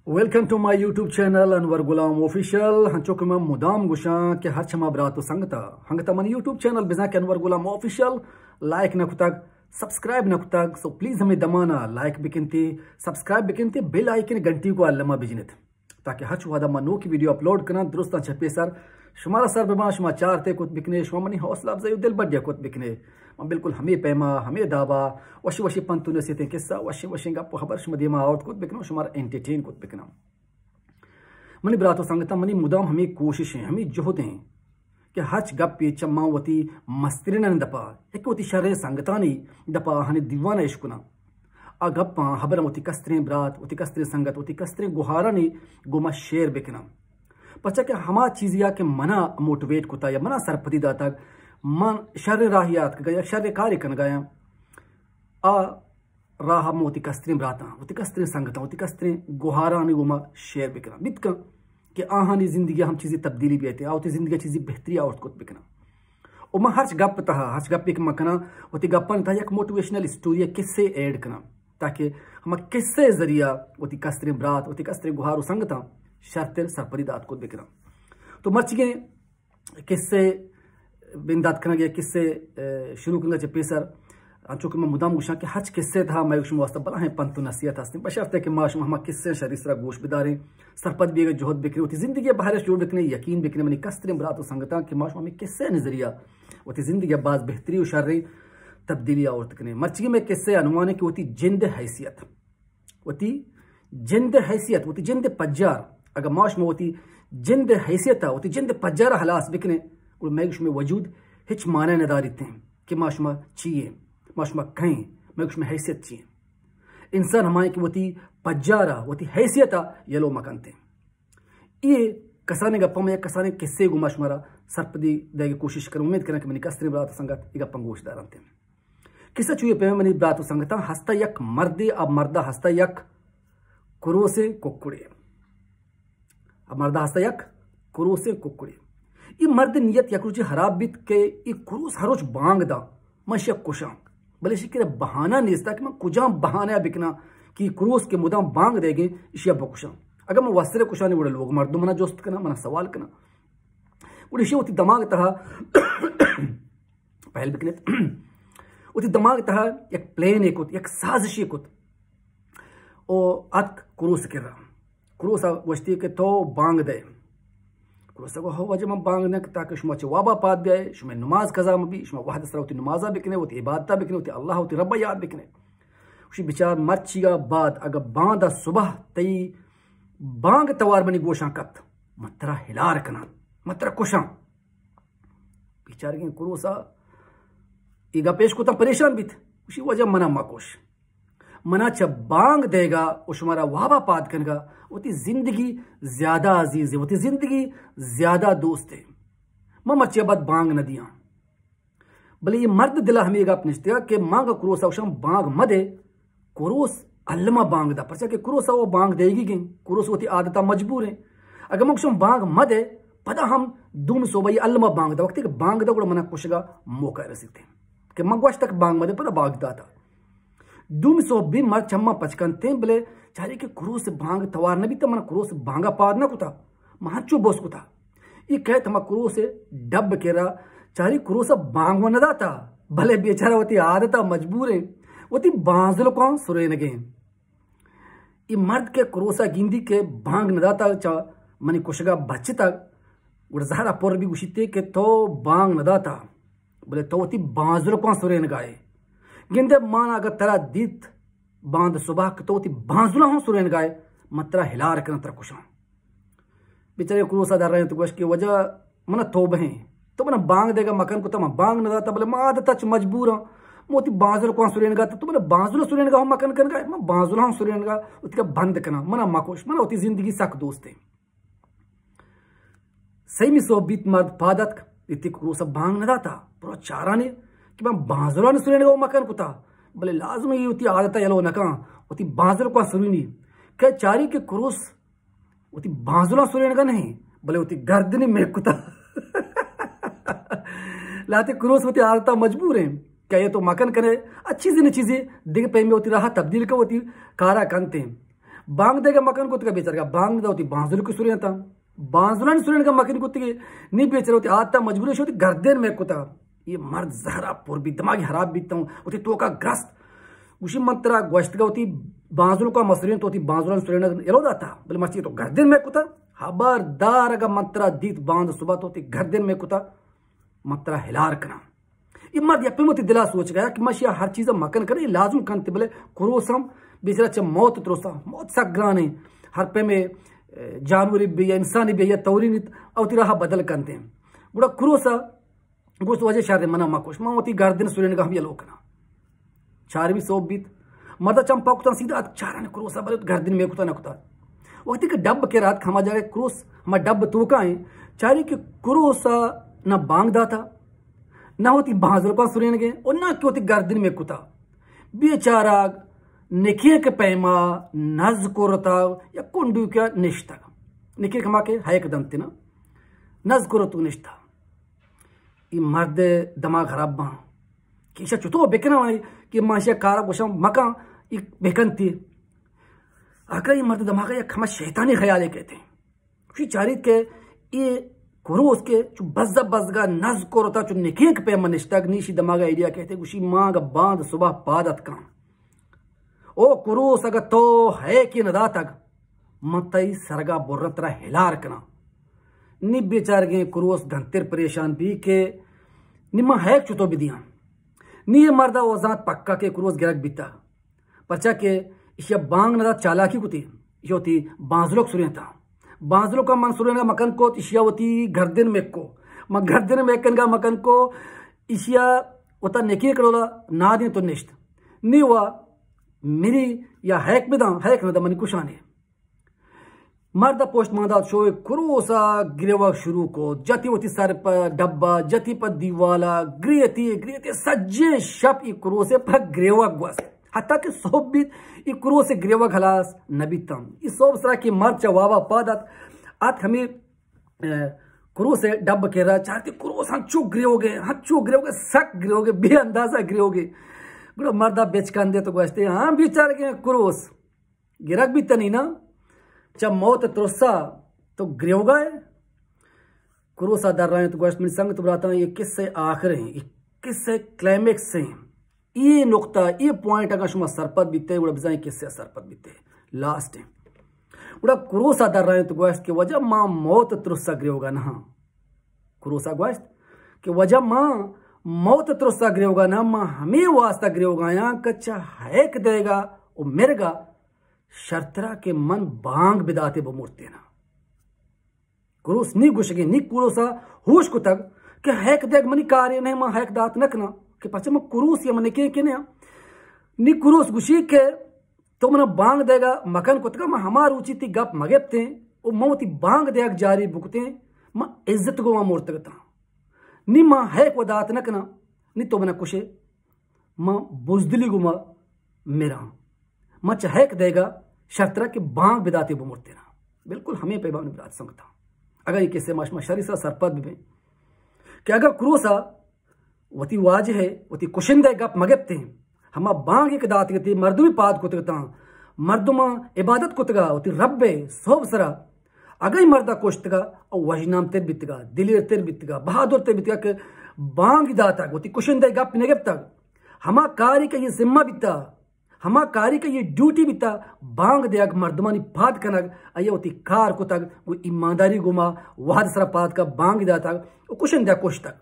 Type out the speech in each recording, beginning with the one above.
Welcome to my YouTube channel انور غلام آفیشل. ہنچو کہ من مدام گوشاں کہ ہرچ ہما برات و سنگتا ہنگتا منی یوٹیوب چینل بزاں کہ انور غلام آفیشل لائک نہ کتگ، سبسکرائب نہ کتگ، سو پلیز ہمے دمانا لائک بکنتے، سبسکرائب بکنتے، بیل آئیکن گھنٹی کو الما بجنت، تاکہ ہرچ وہدا ما نوکی ویڈیو اپلوڈ کناں درستاں چہ پیسر شمارا سر بباں، شما چارتے کت بکنے، شما منی حوصلہ افزائی و دل بڈیا کت بکنے. من بالکل ہمے پیما، ہمے دابا، وشی وشی پنت و نصیحتیں قصہ، وشی وشی گپ و خبر شما دیما آورت کت بکناں، شمارا انٹرٹین کت بکناں. منی برات و سنگتاں، منی مدام ہمے کوشش ہیں، ہمے جہد ہیں کہ ہرچ گپے چہ ما وتی مسترینانی دپا، یک وتی شریں سنگتانی دپا آہانی دیوان اش کناں. آ گپاں، ہبراں وتی کستریں برات، وتی کستریں سنگت، وتی کستریں گہارانی گوما شیئر بکناں. پرچا کہ ہما چیزیا کہ منا موٹیویٹ کتا یا منا سرپدی داتگ، من شریں راہی آتکگاں یا شریں کارے کنگایاں، آ راہ من وتی کستریں براتاں، وتی کستریں سنگتاں، وتی کستریں گہارانی گوما شیئر بکناں. بیت کن کہ آہانی زندگی ہم چیزی تبدیلی بیتے، آ وتی زندگی چیزی بہتری آورت کت بکناں. و من ہرچ گپ تہا، ہرچ گپے کہ من کناں، وتی گپانی تہا یک موٹیویشنل اسٹوری، قصے ایڈ کناں، تاکہ ہما قصے ذریعہ وتی کستریں برات، وتی کستریں گہار و سنگتاں شرتر سرپدی دات کت بکناں. تو مرچیگیں قصے بندات کنگ یا قصے، اے، شروع کنگ چہ پیسر، انچو کہ من مدام گوشاں کہ ہرچ قصے تہا مئے شما واسطہ بلاہیں پنت و نصیحت ہستیں، بشرطے کہ ما شما ہما قصے شری سرا گوش بداریں، سرپد بیگ جہد بکنیں، وتی زندگی بہرش جوڑ بکنیں، یقین بکنیں منی کستریں برات و سنگتاں کہ ما شما ہمیں قصے نظریہ وتی زندگی باز بہتری و شریں تبدیلی آورت کنیں. مرچی میں قصے عنوان ہے کہ وتی جند حیثیت، وتی جند حیثیت، وتی جند پجار. اگر ما شما وتی جند حیثیت، وتی جند پجار حلاس بکنیں، گڑا مئے شما وجود ہچ معنی نداریت ہیں کہ ما شما چی ہیں، ما شما کہیں، مئے شما حیثیت چی ہیں. انسان ہمائیں کہ وتی پجارا، وتی حیثیتا یلو مکنتے. یہ کسانیں گپاں میں یک کسانیں قصے گو ما شمارا سرپدی دے گی کوشش کروں. امید کریں کہ منی کستریں برات و سنگت یہ گپاں گوش دارنتے. قصہ چوئے پہ منی برات و سنگتاں، ہستا یک مردے، اب مردا ہستا یک کروسیں ککڑے. اب مردا ہستا یک کروسیں ککڑے. یہ مرد نیت یک روچے خراب بیت کہ یہ کروس ہر روچ بانگ دا، من اشیا کشاں. بلے اشی کرا بہانہ نیستا کہ من کجام بہانہ بکناں کہ یہ کروس کے مدام بانگ دے گے، اشیا بکشاں. اگر من وسرے کشاں، گڑا لوگ مردم منا جست کناں، منا سوال کناں. گڑا اشی وتی دماغ تہا پہل بکنت. وتی دماغ تہا یک پلان کت، یک سازشے کت. او اتک کروس کرا. کروسا گوشتی کہ تو بانگ دے. کروسا گو، ہو واجہ، من بانگ دیں تاکہ شما چہ وابا پاد بیائے، شما نماز قضا مبی، شما وحد سرا وتی نمازا بکنے، وتی عبادتا بکنے، وتی اللہ، وتی ربا یاد بکنے. گوشی، بچار، مرچیگا بعد اگر باندا صبح تئی بانگ توار منی گوشاں کپت، من ترا ہلار کناں، من ترا کشاں. بیچارگیں کروسا اے گپ اش کتاں پریشان بیت. گوشی، واجہ، منا مکش. منا چہ بانگ دیگا و شمارا وابا پاد کنگا وتی زندگی زیادہ عزیز ہے، وتی زندگی زیادہ دوست ہے. من مرچی ابد بانگ نہ دیاں. بلے یہ مرد دلا ہمیں گپ نشتگا کہ مانگا کروسا گوشاں بانگ مدے، کروس الما بانگ دا، پرچا کہ کروس ء بانگ دیگی گیں، کروس وتی عادتا مجبور ہیں. اگر من گوشم بانگ مدے، پدا ہم دومی صوبہ یہ الما بانگ دا، وقتی کہ بانگ دا گڑا منا کشگا موقع رسیتے کہ من گوشتک بانگ مدے، پدا بانگ داتا. دومی صوبہ بھی مرد چما پچ کنتے، بلے چاری کہ کروس بانگ توار نہ بیتا، منا کروس بانگا پاد نہ کتا، من ہنچو بوس کتا. یہ کہت ہما کروس ڈب کرا، چاری کروس بانگ و نہ داتا، بلے بیچارہ وتی عادتا مجبور ہیں، وتی بانزل کان سرینگیں. اے مرد کہ کروسا گندی کہ بانگ نہ داتا، چا منی کشگا بچتا، گڑا زہرا پر بھی گوشیتے کہ تو بانگ نہ داتا، بلے تو وتی بانزلکاں سرینگائے. گندے مانا اگر ترا دیت باند صبح کہ تو وتی بانزلاں ہم سرینگائے، من ترا ہلار کناں، ترا کشاں. بیچارے کروسا در رہے تو گوش کہ وجہ منا توبہ ہیں. تو منا بانگ دیگا مکن کتا، من بانگ نہ داتا، بلے ما عادتا چہ مجبوراں. من وتی بانزل کواں سرینگا، تو منا بانزل سرینگا ہم مکن کنگا، من بانزل ہم سرینگا وتی کا بند کناں، منا مکوش، منا وتی زندگی سک دوست ہیں. سیمی صوب بیت، مرد پاد اتک، دیتی کروسا بانگ نہ داتا، پرو چارانی کہ من بانزلانی سرینگا ہم مکن کتا، بلے لازم یہ وتی عادتا یلو نکاں، وتی بانزل کواں سرینی کہ چاری کہ کروس وتی بانزلاں سرینگا نہیں، بلے وتی گردنی میک کتا. لہتے کروس وتی عادتا مجبور ہیں کہ یہ تو مکن کنے، اچھی زی نہ چیزی دیگہ پیمے وتی راہ تبدیل کن، وتی کارا کنتے. بانگ دیگا مکن کتگا بیچارگا، بانگ دا وتی بانزل کو سرینتا، بانزلانی سرینگا مکن کتگی، نی بیچارہ وتی آتا مجبوری شو وتی گردن میں کتا۔ یہ مرد زہرا پر بی، دماغی خراب بیتا، وتی توکا گرست۔ گوشی من ترا گوشتگا وتی بانزل کو مسرین تو وتی بانزلانی سرینگا یلو داتا، بلے مرچی تو گردن میں کتا۔ خبردار اگا من ترا دیت باند صبح تو وتی گردن میں کتا، من ترا ہلار کناں۔ یہ مرد یک پیمو وتی دلا سوچ گیا کہ من شیا ہر چیز مکن کرے، یہ لازم کنتے، بلے کروس ہم بیچارہ چہ موت ترسا، موت سک گرانے، ہر پیمے، اے، جانوری بی یا انسانی بی یا توری نیت، او وتی راہ بدل کنتے۔ گڑا کروسا گوشت وجہ شر منا مکش، من وتی گردن سرینگا ہم یلو کناں۔ چارمی سوب بیت۔ مردا چم پاک کتاں سیدھا ات چاران کروسا بلے گردن میں کتا نہ کتا۔ وقتی کہ ڈب کے رات ہما جگہ کروس ہما ڈب توکا ہیں، چاری کہ کروسا نہ بانگ داتا، نہ وتی بانزل کو سرینگے اور نہ کہ وتی گردن میں کتا۔ بیچارہ نکینک پیما نز کرتا یا کنڈو کیا نشتگ۔ نکینک ہما کہ ہیک دنت نا، نز کرتو نشتا۔ ای مرد دماغ خراب باں کہ ایشا چطور بکناں، کہ ما ایشا کارا گوشاں مکاں، ای بکنتی۔ آقا ای مرد دماغ یک ہما شیطانی خیالے کہتے ہیں۔ چی چاریت کہ ای کروس کے چو بزہ بزگا نز کرتا چو نکینک پیما نشتگ، نی شی دماغ آئیڈیا کہتے، گوشی ماں گا باند صبح پادت کاں۔ او کروس اگہ تو ہیکی نداتگ، من تئی سرگا برن ترا ہلار کناں۔ نی بیچارگیں کروس گھنتر پریشان بی کہ نی من ہیک چطور بدیاں۔ نی یہ مردا او زانت پکا کہ کروس گرگ بیتا۔ پرچا کہ ایشیا بانگ ندات چالاکی کتی، ایشیا وتی بانزلوک سرینتا۔ بانزلوکا من سرینگا مکن کت، ایشیا وتی گردن مکو۔ من گردن مکنگا مکن کو، ایشیا وتا نکینک ڈولا نادیں تو نشت۔ نی وا مری یا ہیک بداں، ہیک ندا منی کشانے۔ مرد پشت مان دات شوئے کروسا گریوگ شروع کو، جتی وتی سر پہ ڈبا، جتی پہ دیوالا، گریتی، گریتی سجیں شپ ای کروسے پہ گریوگ گوست۔ حتی کہ صبح بیت ای کروسے گریوگ ہلاس نبیتاں۔ ای صبح سرا کہ مرد چہ وابا پاد ات، ات ہمیں، اے، کروسے ڈب کرا چارتی کروس ہنچو گریوگے، ہنچو گریوگے، سک گریوگے، بے اندازہ گریوگے۔ گڑا مردا بچکندے تو گوشتے، ہاں بیچارگیں کروس۔ گرگ بیتنی نا، چہ موت ترسا تو گریوگا ئے۔ کروسا در رائیں تو گوشت، منی سنگت براتاں، یہ قصہ آخر ہیں، یہ قصہ کلائمیکس ہیں۔ یہ نقطہ، یہ پوائنٹ اگر شما سرپد بیتے، گڑا بزاں یہ قصہ سرپد بیتے۔ لاسٹ ہیں۔ گڑا کروسا در رائیں تو گوشت کہ وجہ ما موت ترسا گریوگا نہ ہاں۔ کروسا گوشت کہ وجہ ما موت ترسا گریوگا نہ، ما ہمے واسطہ گریوگایاں کہ چہ ہیک دیگا و مرگا شرترا کہ من بانگ بداتے بمرتینا۔ کروس نی گوشگیں، نی کروسا ہوش کتگ کہ ہیک دیگ منی کارے نہ، ما ہیک دات نہ کناں کہ پرچہ من کروس یا من کے کے نہ۔ نی کروس گوشی کہ تو منا بانگ دیگا مکن کتگا، من ہما روچی تی گپ مگپتیں و من وتی بانگ دیگ جاری بکتیں، من عزت گوما مرتگتاں۔ نی من ہیک و دات نہ کناں، نی تو منا کشے، من بزدلی گوما مراں۔ من چہ ہیک دیگا شرترا کہ بانگ بداتے بمرتینا۔ بالکل ہمیں پیبان برات سنگتاں۔ اگر یہ کسے ما شما شری سا سرپد ببیں کہ اگر کروسا وتی واجہ ء وتی کشندہ ء گپ مہ گپتیں، ہما بانگے کہ داتگ اتی، مردمی پاد کتگ اتاں، مردماں عبادت کتگا وتی رب ء سہب سرا، اگاں اے مردا کشتگا، او وژنام تر بیتگا، دلیر تر بیتگا، بہادر تر بیتگا کہ بانگ داتگ، وتی کشندہ ء گپ نہ گپتگ۔ ہما کاری کہ یہ ذمہ بیتا، ہما کاری کہ یہ ڈیوٹی بیتا، بانگ دیگ، مردمانی پاد کنگ، آئی ء وتی کار کتگ، گوں ایمانداری گوما وہد سرا پاد کا بانگ داتگ و کشندہ ء کشتگ۔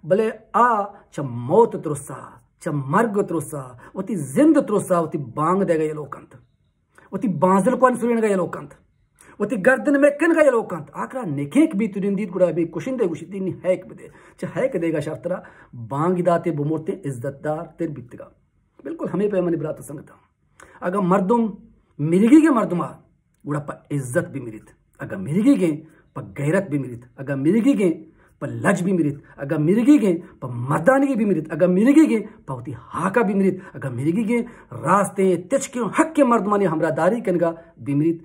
بلے آ چہ موت ترسا، چہ مرگ ترسا، وتی زند ترسا، وتی بانگ دیگا یلو کنت، وتی بانزل کوان سرینگا یلو کنت، وتی گردن مکنگا یلو کنت۔ آکرا نکینک بیت و نندیت، گڑا بے کشندہ گوشیت، نی ہیک بدے۔ چہ ہیک دیگا شرترا بانگ داتے بمرتیں عزت دار تر بیتگا۔ بالکل ہمے پیمانی برات و سنگتاں۔ اگاں مردم مرگیگیں مردما گڑا پہ عزت بمریت، اگاں مرگیگیں پہ غیرت بمریت، اگاں مرگیگیں پہ لج بمریت، اگاں مرگیگیں پہ مردانگی بمریت، اگاں مرگیگیں پہ وتی ہاکا بمریت، اگاں مرگیگیں راستیں تچکیں حقیں مردمانی ہمراہ داری کنگا بمریت،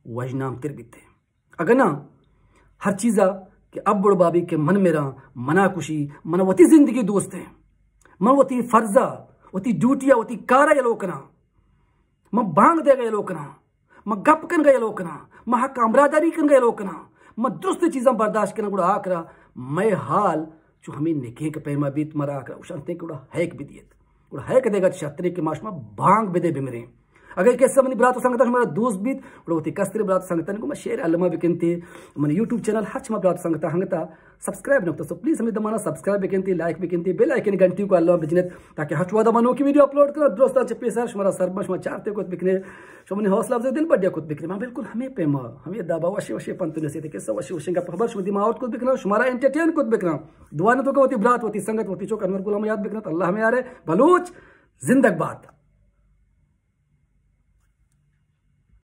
وژنام تر بیتے۔ اگاں نہ، ہر چیزا کہ ابڑ بابی کہ من میراں، منا کشی، من وتی زندگی دوست ہیں، من وتی فرضا، وتی ڈیوٹیا، وتی کارا یلو کناں۔ من بانگ دیگا یلو کناں، من گپ کنگا یلو کناں، من حق ہمراہداری کنگا یلو کناں، من درست چیزاں برداشت کناں، گڑا آکرا مئے حال چو ہمیں نکینک پیما بیت، مرا آکرا اشانتے گڑا ہیک بدیت۔ گڑا ہیک دیگا چہ شرترے کہ ما شما بانگ بدے بمریں۔ اگر کسے منی برات و سنگتاں شمارا دوست بیت، گڑا وتی کستریں برات و سنگتانی گوما شیئر الما بکنتے۔ منی یوٹیوب چینل ہرچ ما برات و سنگتاں ہنگتا سبسکرائب نکتا، سو پلیز ہمیں دمانا سبسکرائب بکنتے، لائک بکنتے، بیل آئیکن گھنٹی کو الما بجنت، تاکہ ہرچ وہدا ما نوکی ویڈیو اپلوڈ کناں، درستاں چہ پیسر شمارا سربن شما چارتے کت بکنے، شما منی حوصلہ افزائی دل بڈیا کت بکنے۔ ما بالکل ہمیں پیما، ہمیں دابا وشے وشے پنت نصیحت قصہ، وشے وشے گپ خبر شما دیما آورت کت بکناں، شمارا انٹرٹین کت بکناں۔ دعا نہ تو کہ وتی برات، وتی سنگت، وتی چوک انور گلام یاد بکنت۔ اللہ ہمیں یارے۔ بلوچ زندگ باد۔